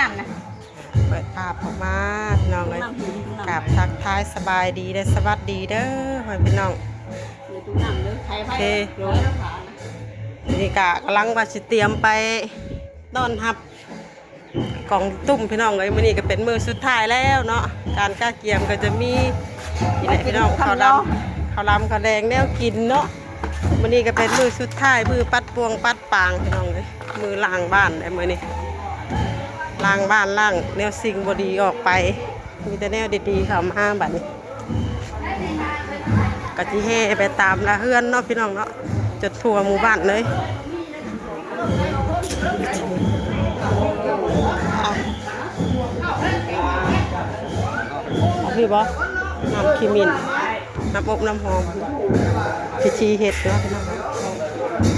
ນ້ຳນະ ເປີດພາບອອກມາພີ່ນ້ອງເອີຍ ນ້ຳ ກາບທັກທາຍສະບາຍດີ ແລະ ສະຫວັດດີເດີພໍ່ແມ່ພີ່ນ້ອງ. ໂອເຄ ນີ້ກະກຳລັງວ່າຊິຕຽມໄປຕ້ອນຮັບ ກອງອີຕຸ້ມພີ່ນ້ອງເອີຍ. ມື້ນີ້ກໍເປັນມື້ສຸດທ້າຍແລ້ວເນາະ ການກະກຽມກໍຈະມີນີ້ແຫຼະພີ່ນ້ອງ ເຂົ້າດຳ ເຂົ້າດຳ ເຂົ້າແດງ ແນວກິນເນາະ. ມື້ນີ້ກໍເປັນມື້ສຸດທ້າຍ ມື້ປັດປ່ວງປັດປາງພີ່ນ້ອງເອີຍ ມື້ລ້າງບ້ານແຫຼະມື້ນີ້ ລ້າງບ້ານ ລ້າງແນວສິ່ງບໍ່ດີອອກໄປ ມີແຕ່ແນວດີໆເຂົ້າມາ. ບັດນີ້ກໍຊິແຫ່ໄປຕາມລະເຮືອນເນາະພີ່ນ້ອງເນາະ ຈົນທົ່ວໝູ່ບ້ານເລີຍ. ນີ້ບໍ່ ນ້ຳຂີ້ໝິ່ນ ນ້ຳອົບນ້ຳຫອມ ພິທີເຮັດເນາະພີ່ນ້ອງ.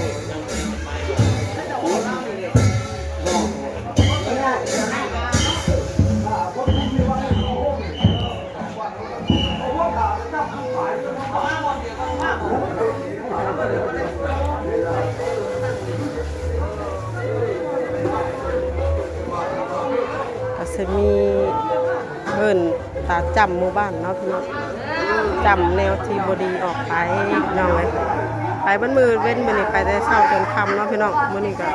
ກໍຊິມີ ເອີ້ນຕາຈ້ຳໝູ່ບ້ານເນາະພີ່ນ້ອງ ຈ້ຳແນວທີ່ບໍ່ດີອອກໄປພີ່ນ້ອງເອີຍ. ໄປເບິດມື້ເວັນມື້ນີ້ ໄປແຕ່ເຊົ້າຈົນຄ່ຳເນາະພີ່ນ້ອງ. ມື້ນີ້ກໍ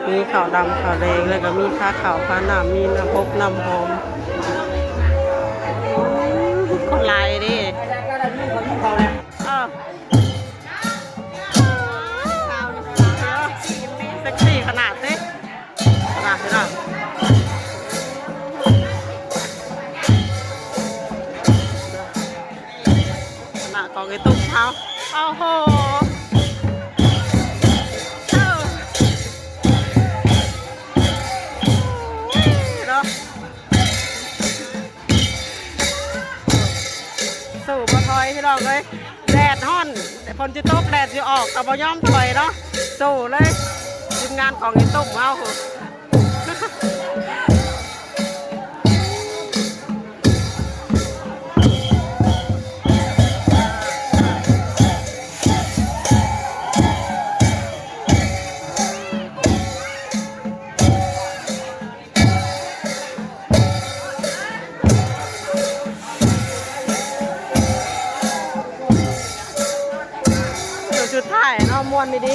ມີເຂົ້າດຳເຂົ້າແດງ ແລ້ວກໍມີພາເຂົ້າພານ້ຳ ມີນ້ຳອົບນ້ຳຫອມ. ຄົນຫຼາຍເດ້ ເອີ ເຊັກຊີຂະໜາດເດ້ ຂະໜາດພີ່ນ້ອງ. ຄະນະກອງອີຕຸ້ມເຮົາ ໂອ້ໂຫ ເອີ ເນາະ ສູ້ບໍ່ຖອຍພີ່ນ້ອງເອີຍ ແດດຮ້ອນ ຝົນຊິຕົກ ແດດຊິອອກ ກໍບໍ່ຍອມຖອຍເນາະ ສູ້ເລີຍ ທີມງານກອງອີຕຸ້ມເຮົາ. ຈຸດສຸດທ້າຍເນາະ ມ່ວນດີໆ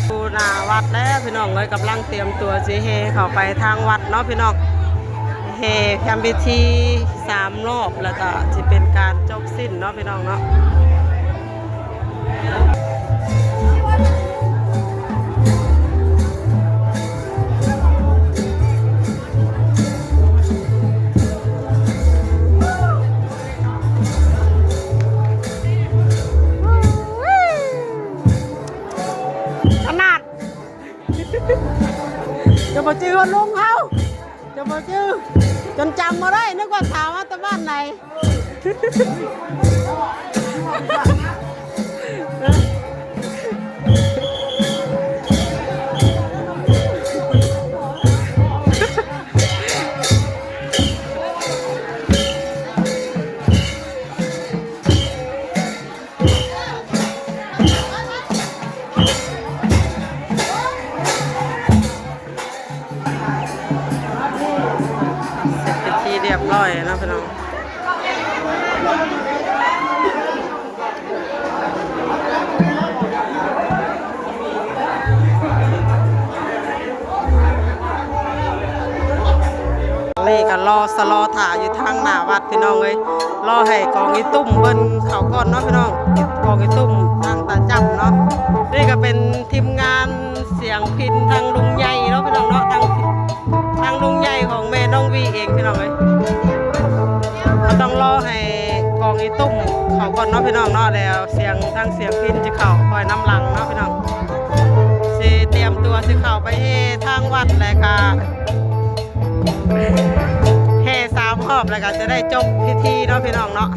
ຢູ່ໜ້າວັດແລ້ວພີ່ນ້ອງເອີຍ ກຳລັງຕຽມຕົວຊິແຫ່ເຂົ້າໄປທາງວັດເນາະພີ່ນ້ອງ. ແຫ່ທຳພິທີສາມຮອບ ແລ້ວກໍຊິເປັນການຈົບສິ້ນເນາະພີ່ນ້ອງເນາະ. ຂະໜາດ ຈະບໍ່ຈື່ວ່າລຸງເຮົາ ຈະບໍ່ຈື່ ຈົນຈຳບໍ່ໄດ້ ນຶກວ່າຖາມວ່າແຕ່ບ້ານໃດ. ເປັນທີ່ຮຽບຮ້ອຍແລ້ວເນາະພີ່ນ້ອງ. ນີ້ກໍລໍຊະລໍຖ້າຢູ່ທາງໜ້າວັດພີ່ນ້ອງເອີຍ ລໍໃຫ້ກອງອີຕຸ້ມເພິ່ນເຂົ້າກ່ອນເນາະພີ່ນ້ອງ ກອງອີຕຸ້ມທາງຕາຈ້ຳເນາະ. ນີ້ກໍເປັນທີມງານສຽງພິນທາງລຸງໃຫຍ່ເນາະພີ່ນ້ອງເນາະ ທາງ ທາງລຸງໃຫຍ່ຂອງແມ່ນ້ອງວີເອງພີ່ນ້ອງເອີຍ. ເຮົາຕ້ອງລໍໃຫ້ກອງອີຕຸ້ມເຂົ້າກ່ອນເນາະພີ່ນ້ອງເນາະ ແລ້ວສຽງ ທາງສຽງພິນຈະເຂົ້າຄ່ອຍນຳຫຼັງເນາະພີ່ນ້ອງ. ຊິຕຽມຕົວຊິເຂົ້າໄປແຫ່ທາງວັດ ແລ້ວກະແຫ່ສາມຮອບ ແລ້ວກະຈະໄດ້ຈົບພິທີເນາະພີ່ນ້ອງເນາະ. ເ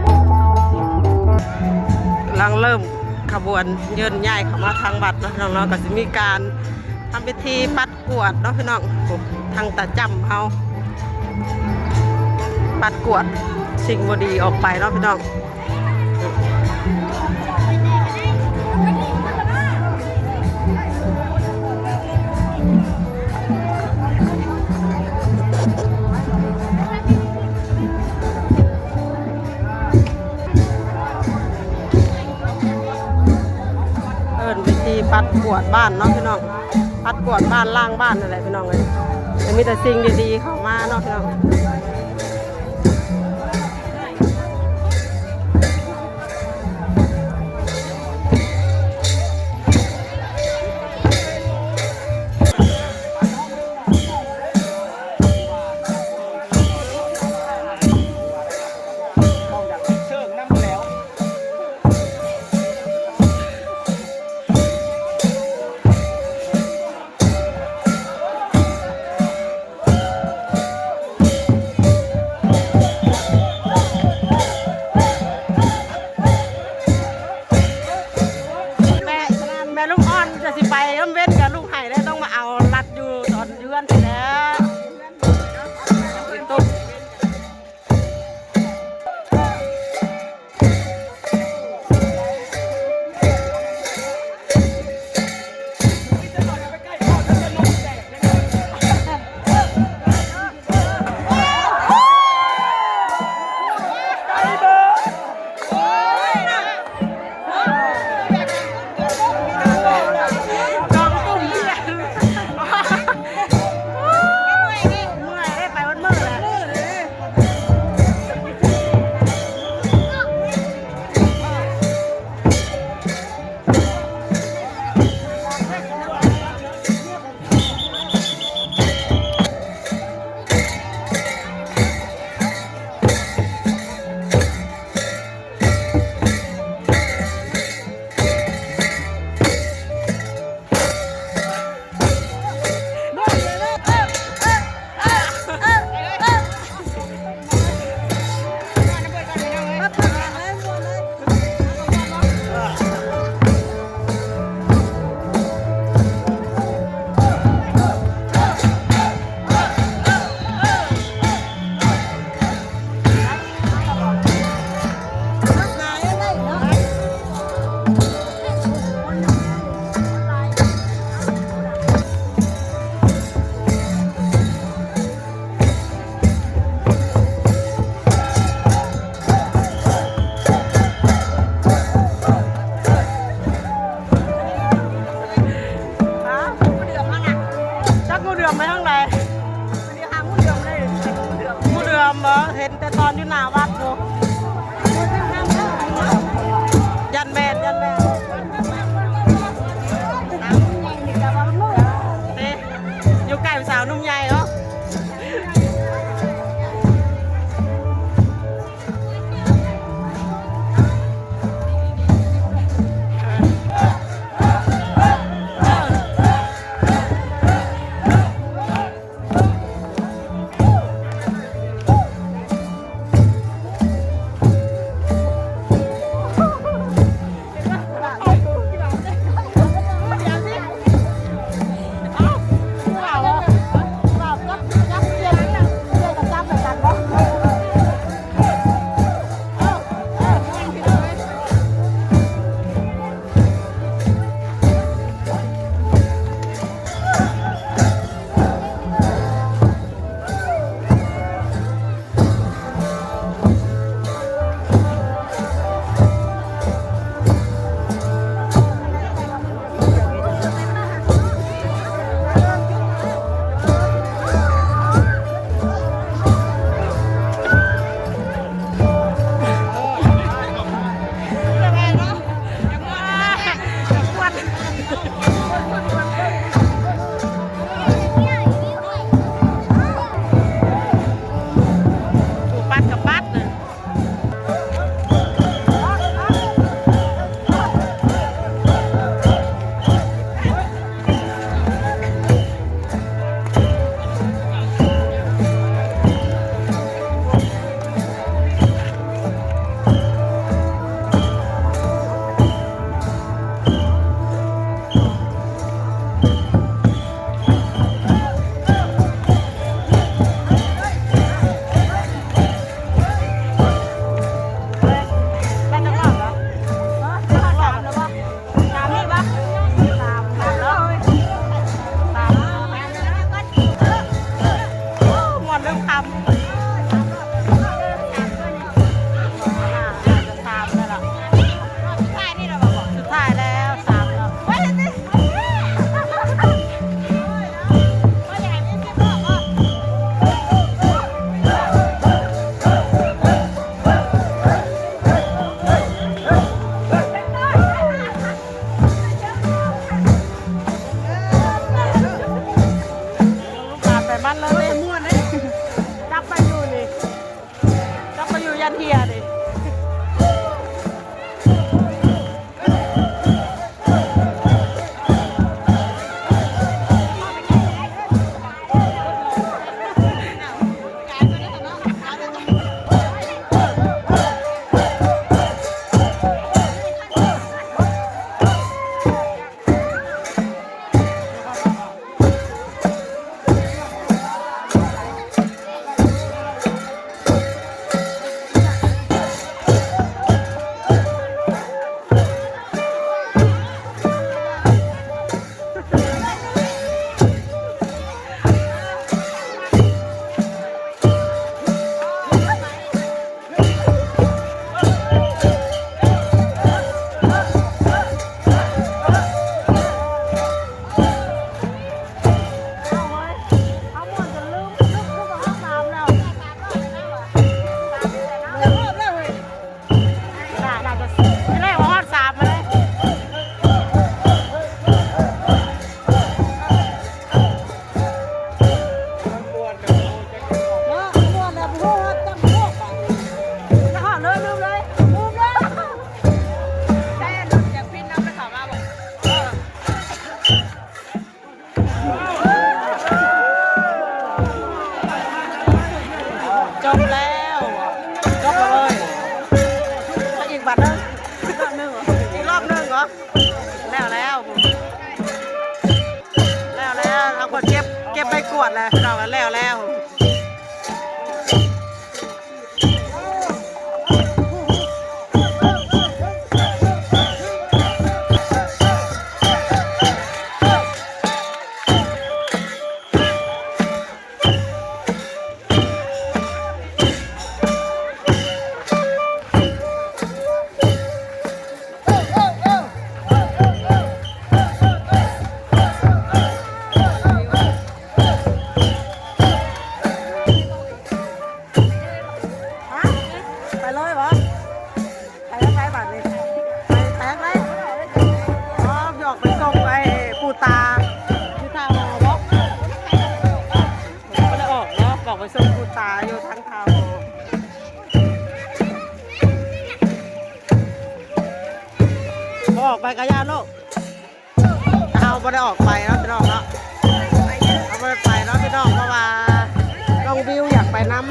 ປັນ ເລີ່ມຂະບວນເຢິນຍ້າຍເຂົ້າມາທາງວັດເນາະ ພີ່ນ້ອງເນາະ. ກໍຊິມີການທຳພິທີປັດກວາດເນາະ ພີ່ນ້ອງ. ໂອ້ ທາງຕາຈ້ຳເຮົາ ປັດກວາດສິ່ງບໍ່ດີອອກໄປເນາະ ພີ່ນ້ອງ. ເອີ້ນພິທີປັດກວາດບ້ານເນາະ ພີ່ນ້ອງ. ປັດກວາດບ້ານ ລ້າງບ້ານນັ້ນແຫຼະ ພີ່ນ້ອງເອີຍ. ແຕ່ມີແຕ່ສິ່ງດີໆເຂົ້າມາເນາະ ພີ່ນ້ອງ. ເ ລືມເລີຍ ລືມເລີຍ ໃຊ້ລົດຢາກພິນນຳໄປເຂົ້າມາບໍ່? ເອີ ຈົບແລ້ວ ຈົບແລ້ວເວີຍ ໄປອີກບັດໜຶ່ງ ອີກຮອບໜຶ່ງເຫາະ ແລ້ວແລ້ວ ແລ້ວແລ້ວ ເຮົາກໍເກັບ ເກັບໃບກວດແລ້ວ ເຮົາກໍແລ້ວແລ້ວ. ໄປເລີຍບໍ່? ໄປ ໄປບາດນີ້ ໄປແຕກເລີຍ. ອໍ ຢອກໄປສົ່ງໄອ້ປູ່ຕາຢູ່ທ່າຫໍບໍ່? ບໍ່ໄດ້ອອກເນາະ ອອກໄປສົ່ງປູ່ຕາຢູ່ທາງທ່າຫໍ. ບໍ່ອອກໄປກະຢ່າໂລດ. ເຮົາບໍ່ໄດ້ອອກໄປເນາະພີ່ນ້ອງເນາະ ເຮົາບໍ່ໄດ້ໄປເນາະພີ່ນ້ອງ ເພາະວ່ານ້ອງວິວຢາກໄປນຳ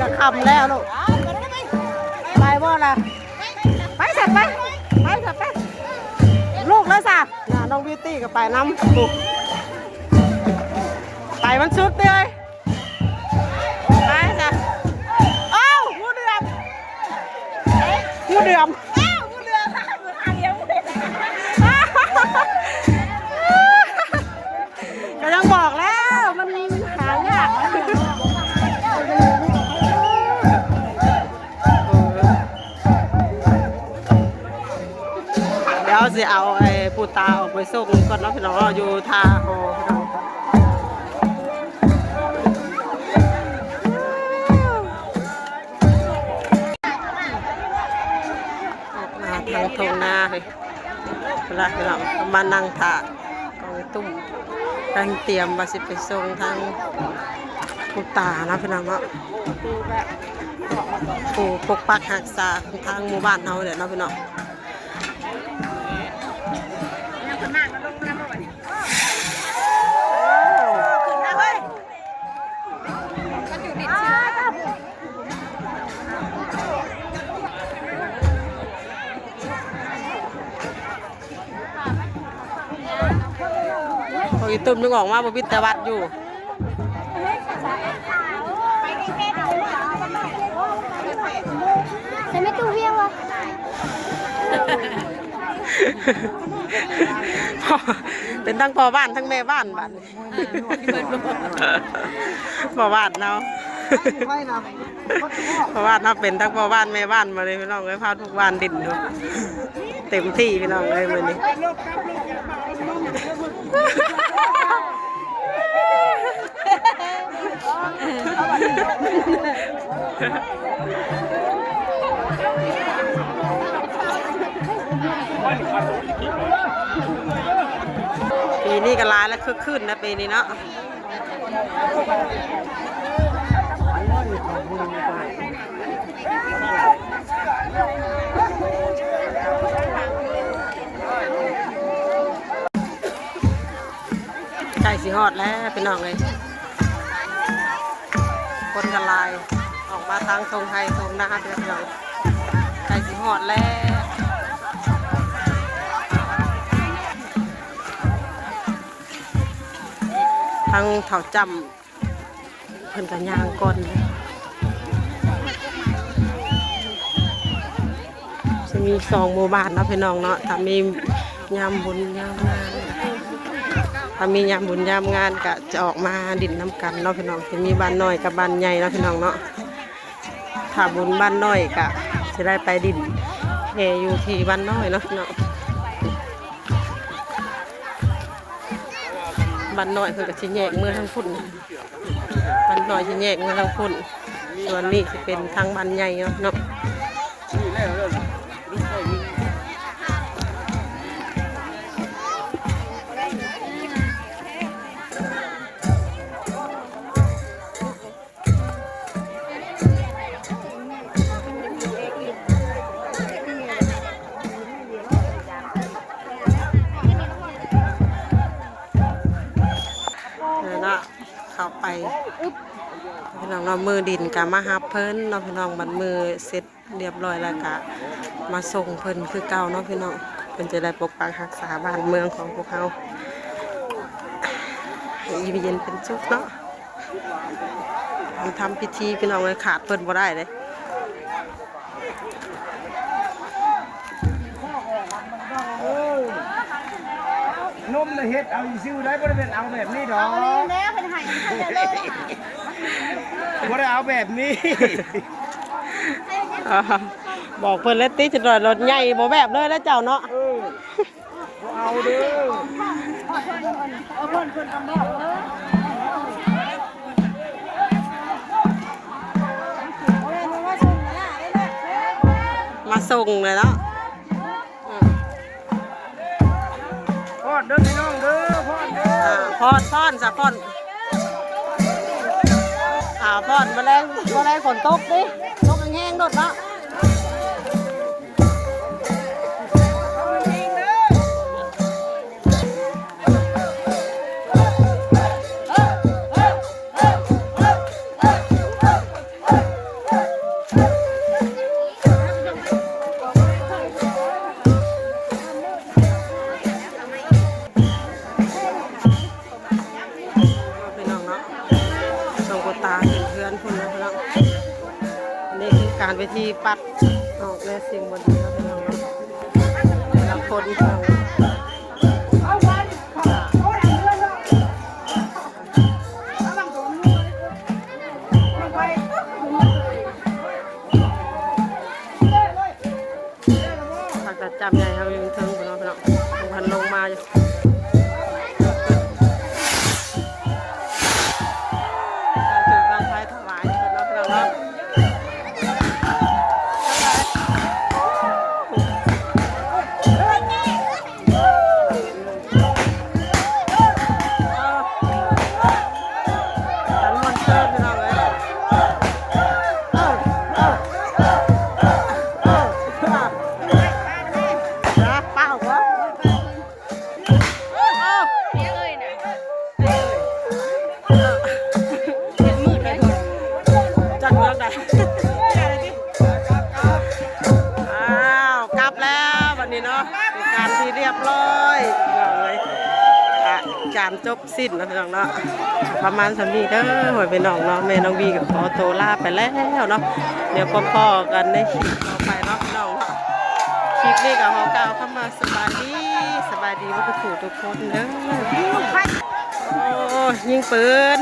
ຈະຄ່ຳແລ້ວລູກ. ໄປບໍ່ລະ? ໄປຊະ ໄປ ໄປຊະ ໄປ ລູກເລີຍຊະ. ນ້ອງບິວຕີ້ກໍໄປນຳ ໄປວັນສຸກຕິເອີຍ. ໄປຊະ. ອ້າວ ງູເດືອມ ງູເດືອມ ອ້າວ ງູເດືອມ ຫາລ້ຽງ ກໍຍັງບອກແລ້ວ ມັນຫາຍາກ. ດຽວຊິເອົາໄອ້ປູ່ຕາອອກໄປສົ່ງກ່ອນເນາະພີ່ນ້ອງເນາະ ຢູ່ທ່າຫໍພີ່ນ້ອງ. ອອກມາທາງທົ່ງນາເຮີ້ຍ ເວລາພີ່ນ້ອງ ມານັ່ງຖ້າ ກອງຕຸ້ມ ກຳລັງຕຽມວ່າຊິໄປສົ່ງທາງປູ່ຕາເນາະພີ່ນ້ອງເນາະ ຜູ້ປົກປັກຮັກສາທາງໝູ່ບ້ານເຮົາແຫຼະເນາະພີ່ນ້ອງ. ໂອ້ຍ ຕຸ້ມຍັງອອກມາບໍ່ບິດແຕ່ວັດຢູ່ ໃສ່ແມ່ຕູ້ວຽງວະ ເປັນທັງພໍ່ບ້ານທັງແມ່ບ້ານບາດນີ້. ພໍ່ບ້ານເຮົາ ພໍ່ບ້ານເຮົາເປັນທັງພໍ່ບ້ານແມ່ບ້ານ ມື້ນີ້ພີ່ນ້ອງເອີຍ ພາລູກບ້ານຫຼິ້ນຢູ່ ເຕັມທີ່ພີ່ນ້ອງເອີຍມື້ນີ້. ປີນີ້ກໍຫຼາຍແລ້ວ ຄຶກຄື້ນນະປີນີ້ເນາະ. ໃກ້ຊິຮອດແລ້ວພີ່ນ້ອງເອີຍ ຄົນກໍຫຼາຍ ອອກມາທາງທົ່ງໄຮ່ທົ່ງນາເດີພີ່ນ້ອງ ໃກ້ຊິຮອດແລ້ວ. ທາງເຖົ້າຈ້ຳ ເພິ່ນກໍຍ່າງກ່ອນ ຊິມີສອງໝູ່ບ້ານເນາະພີ່ນ້ອງເນາະ ຖ້າມີຍາມບຸນຍາມງານ ຖ້າມີຍາມບຸນຍາມງານກໍຈະອອກມາຫຼິ້ນນຳກັນເນາະພີ່ນ້ອງ ຊິມີບ້ານນ້ອຍກັບບ້ານໃຫຍ່ເນາະພີ່ນ້ອງເນາະ. ຖ້າບຸນບ້ານນ້ອຍກໍຊິໄດ້ໄປຫຼິ້ນແຫ່ຢູ່ທີ່ບ້ານນ້ອຍເນາະພີ່ນ້ອງ. ບ້ານນ້ອຍເພິ່ນກໍຊິແຍກເມືອທາງພຸ້ນ ບ້ານນ້ອຍຊິແຍກເມືອທາງພຸ້ນ ສ່ວນນີ້ຊິເປັນທາງບ້ານໃຫຍ່ເນາະ. ນ້ອງເນາະ ມື້ດິນກະມາຮັບເພິ່ນເນາະພີ່ນ້ອງ ບັດມື້ເສັດ ຮຽບຮ້ອຍແລ້ວກະມາສົ່ງເພິ່ນຄືເກົ່າເນາະພີ່ນ້ອງ ເພິ່ນຈະໄດ້ປົກປັກຮັກສາບ້ານເມືອງຂອງພວກເຮົາໃຫ້ຢູ່ເຢັນເປັນສຸກເນາະ. ການທຳພິທີພີ່ນ້ອງເອີຍ ຂາດເພິ່ນບໍ່ໄດ້ເດ້. ນົມລະເຮັດເອົາຊື່ໆ ໄດ້ ບໍ່ໄດ້ແມ່ນເອົາແບບນີ້ດອກ ເອົາແລ້ວເພິ່ນໃຫ້ມັນເລີຍ ບໍ່ໄດ້ເອົາແບບນີ້. ບອກເພິ່ນແລ້ວຕິ ຈັກໜ້ອຍລົດໃຫຍ່ບໍ່ແບບເລີຍແລ້ວເຈົ້າເນາະ. ເອີ ບໍ່ເອົາເດີ ເອົາເພິ່ນ ເພິ່ນກໍບອກເອີ ມາສົ່ງແລ້ວເນາະ. ອືມ ຟ້ອນເດີພີ່ນ້ອງເດີ ຟ້ອນເດີ ອ່າ ຟ້ອນ ຟ້ອນຊະ ຟ້ອນ ອ່າ ຟ້ອນ ມື້ແລງ ມື້ແລງຝົນຕົກຕິ ຕົກແຮງໆໂລດເນາະ. ພີ່ນ້ອງເນາະ ສົ່ງໂຄຕາຂຶ້ນເຮືອນພຸ້ນເນາະພີ່ນ້ອງ. ອັນນີ້ຄືການເວທີປັດອອກແນວສິ່ງບໍ່ດີເນາະພີ່ນ້ອງເນາະ ແຕ່ລະຄົນ. ຜັກກາດຈຳໃຫຍ່ເຮົາຢູ່ເທິງພຸ້ນເນາະພີ່ນ້ອງ ຍັງບໍ່ທັນລົງມາຢູ່. ຈູດບັ້ງໄຟຖວາຍເພິ່ນເນາະພີ່ນ້ອງເນາະ. ຈັກເມືອງໃດ ອ້າວ ກັບແລ້ວບັດນີ້ເນາະ ເປັນການທີ່ຮຽບຮ້ອຍພີ່ນ້ອງເອີຍ. ອາ ການຈົບສິ້ນເນາະພີ່ນ້ອງເນາະ ປະມານສ່ຳນີ້ເດີພໍ່ແມ່ພີ່ນ້ອງເນາະ. ແມ່ນ້ອງວີກໍຂໍໂຕລາໄປແລ້ວເນາະ ດຽວພົບພໍ້ກັນໃນຄລິບຕໍ່ໄປເນາະພີ່ນ້ອງເນາະ. ຄລິບນີ້ກໍຂໍກ່າວຄຳວ່າສະບາຍດີ ສະບາຍດີເບິດທຸກຜູ້ທຸກຄົນເດີ. ໂອ້ ຍິງປືນ.